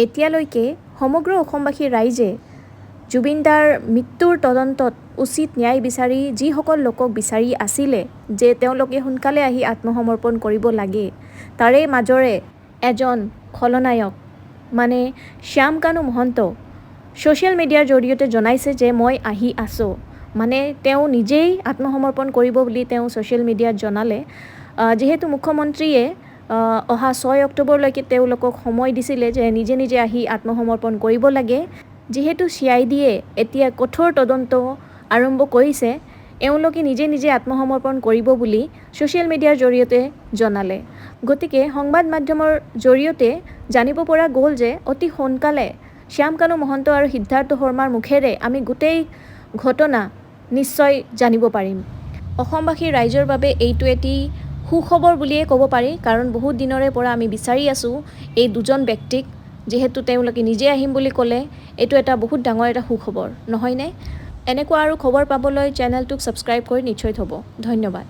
এতিয়ালৈকে সমগ্ৰ অসমবাসী ৰাইজে জুবিনদাৰ মৃত্যুৰ তদন্তত উচিত ন্যায় বিচাৰি যিসকল লোকক বিচাৰি আছিলে যে তেওঁলোকে সোনকালে আহি আত্মসমৰ্পণ কৰিব লাগে, তাৰে মাজৰে এজন খলনায়ক মানে শ্যামকানু মহন্ত ছ'চিয়েল মিডিয়াৰ জৰিয়তে জনাইছে যে মই আহি আছোঁ। মানে তেওঁ নিজেই আত্মসমৰ্পণ কৰিব বুলি তেওঁ ছ'চিয়েল মিডিয়াত জনালে। যিহেতু মুখ্যমন্ত্ৰীয়ে অহা 6 অক্টোবৰলৈকে তেওঁলোকক সময় দিছিলে যে নিজে নিজে আহি আত্মসমৰ্পণ কৰিব লাগে, যিহেতু চিআইডিয়ে এতিয়া কঠোৰ তদন্ত আৰম্ভ কৰিছে, এওঁলোকে নিজে নিজে আত্মসমৰ্পণ কৰিব বুলি ছ'চিয়েল মিডিয়াৰ জৰিয়তে জনালে। গতিকে সংবাদ মাধ্যমৰ জৰিয়তে জানিব পৰা গ'ল যে অতি সোনকালে শ্যামকানু মহন্ত আৰু সিদ্ধাৰ্থ শৰ্মাৰ মুখেৰে আমি গোটেই ঘটনা নিশ্চয় জানিব পাৰিম। অসমবাসী ৰাইজৰ বাবে এইটো এটি সুখবৰ বুলিয়ে ক'ব পাৰি, কাৰণ বহুত দিনৰে পৰা আমি বিচাৰি আছোঁ এই দুজন ব্যক্তিক। যিহেতু তেওঁলোকে নিজে আহিম বুলি ক'লে, এইটো এটা বহুত ডাঙৰ এটা সুখবৰ নহয়নে? এনেকুৱা আৰু খবৰ পাবলৈ চেনেলটোক ছাবস্ক্ৰাইব কৰি নিশ্চয় থ'ব। ধন্যবাদ।